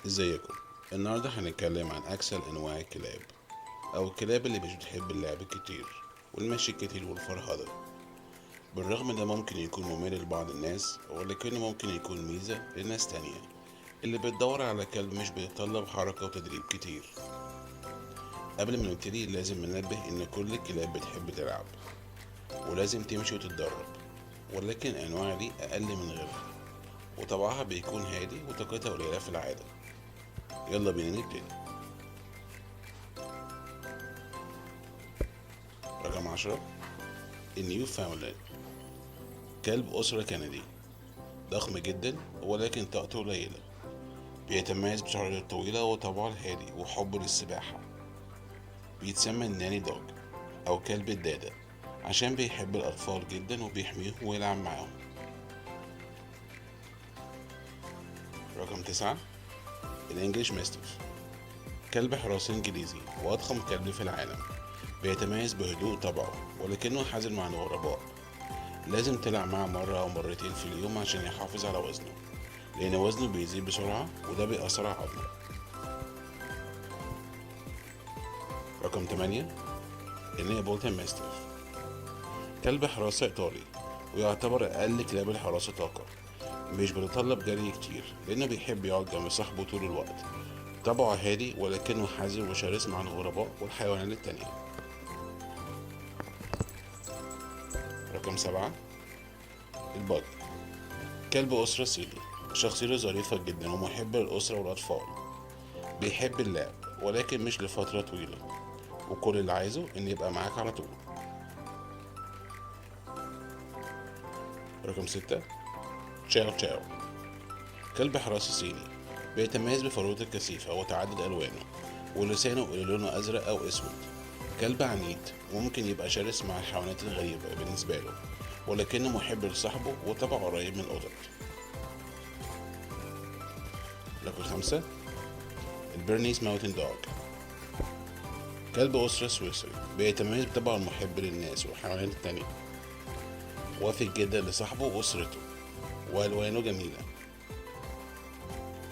ازيكم؟ النهارده هنتكلم عن اكسل انواع الكلاب، او الكلاب اللي مش بتحب اللعب كتير والمشي كتير والفرهدة. بالرغم ده ممكن يكون ممل لبعض الناس، ولكنه ممكن يكون ميزة لناس تانية اللي بتدور على كلب مش بيتطلب حركة وتدريب كتير. قبل ما نبتدي لازم ننبه ان كل الكلاب بتحب تلعب ولازم تمشي وتتدرب، ولكن الانواع دي اقل من غيرها، وطبعها بيكون هادي وطاقتها قليلة في العادة. يلا بينا نبتدي. رقم 10، ال Newfoundland، كلب أسرة كندي ضخم جدا ولكن طاقته قليلة. بيتميز بشعره الطويلة وطبعه الهادي وحبه للسباحة. بيتسمى ال nanny dog أو كلب الدادة عشان بيحب الأطفال جدا وبيحميهم ويلعب معاهم. رقم 9، ال English Mastiff، كلب حراسة إنجليزي وأضخم كلب في العالم. بيتميز بهدوء طبعه ولكنه حذر مع الغرباء. لازم تلعب معه مرة أو مرتين في اليوم عشان يحافظ على وزنه، لأن وزنه بيزيد بسرعة وده بيأثر على عظمه. رقم 8، ال Neapolitan Mastiff، كلب حراسة إيطالي ويعتبر أقل كلاب الحراسة طاقة. مش بيتطلب جري كتير لأنه بيحب يقعد جنب صاحبه طول الوقت. طبعه هادي ولكنه حذر وشرس مع الغرباء والحيوانات التانية. رقم 7، ال Pug، كلب أسرة صيني. شخصيته ظريفة جدا ومحب للأسرة والأطفال. بيحب اللعب ولكن مش لفترة طويلة، وكل اللي عايزه إن يبقى معاك على طول. رقم 6، Chow Chow، كلب حراسة صيني. بيتميز بفروته الكثيفة وتعدد ألوانه ولسانه اللي لونه أزرق أو أسود. كلب عنيد وممكن يبقى شرس مع الحيوانات الغريبة بالنسبة له، ولكنه محب لصاحبه وطبعه قريب من القطط. رقم 5، ال Bernese Mountain Dog، كلب أسرة سويسري. بيتميز بطبعه المحب للناس والحيوانات التانية، وافي جدا لصاحبه وأسرته، وألوانه جميلة.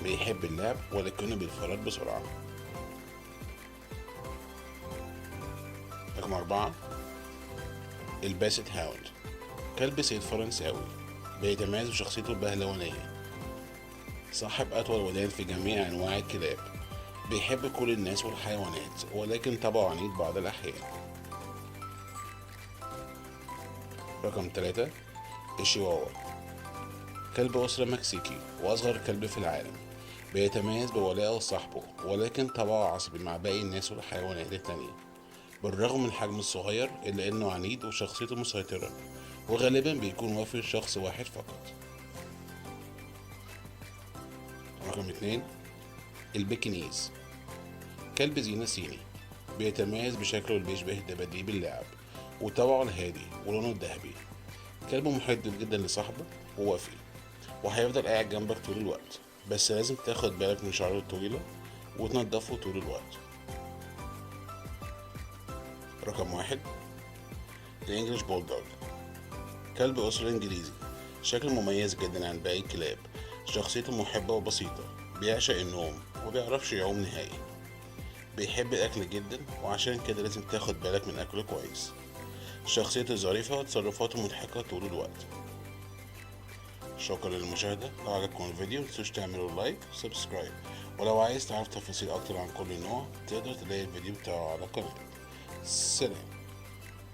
بيحب اللعب ولكنه بيتفرد بسرعة. رقم 4، ال Basset Hound، كلب صيد فرنساوي. بيتميز بشخصيته البهلوانية، صاحب أطول ودان في جميع أنواع الكلاب. بيحب كل الناس والحيوانات ولكن طبعه عنيد بعض الأحيان. رقم 3، الشيواوا، كلب أسرة مكسيكي وأصغر كلب في العالم. بيتميز بولائه لصاحبه ولكن طبعه عصبي مع باقي الناس والحيوانات التانية. بالرغم من حجمه الصغير إلا إنه عنيد وشخصيته مسيطرة، وغالبا بيكون وفي لشخص واحد فقط. رقم 2، ال Pekingese، كلب زينة صيني. بيتميز بشكله اللي بيشبه دباديب اللعب وطبعه الهادي ولونه الذهبي. كلب محب جدا لصاحبه ووفي، وهيفضل قاعد جنبك طول الوقت، بس لازم تاخد بالك من شعره الطويلة وتنضفه طول الوقت. رقم 1، ال English Bulldog، كلب أسرة إنجليزي. شكله مميز جدا عن باقي الكلاب. شخصيته محبة وبسيطة، بيعشق النوم ومبيعرفش يعوم نهائي. بيحب الأكل جدا وعشان كده لازم تاخد بالك من أكله كويس. شخصيته ظريفة وتصرفاته مضحكة طول الوقت. شكرا للمشاهدة. لو عجبكم الفيديو متنسوش تعملوا like و subscribe، ولو عايز تعرف تفاصيل أكتر عن كل نوع تقدر تلاقي الفيديو بتاعه على القناة. سلام.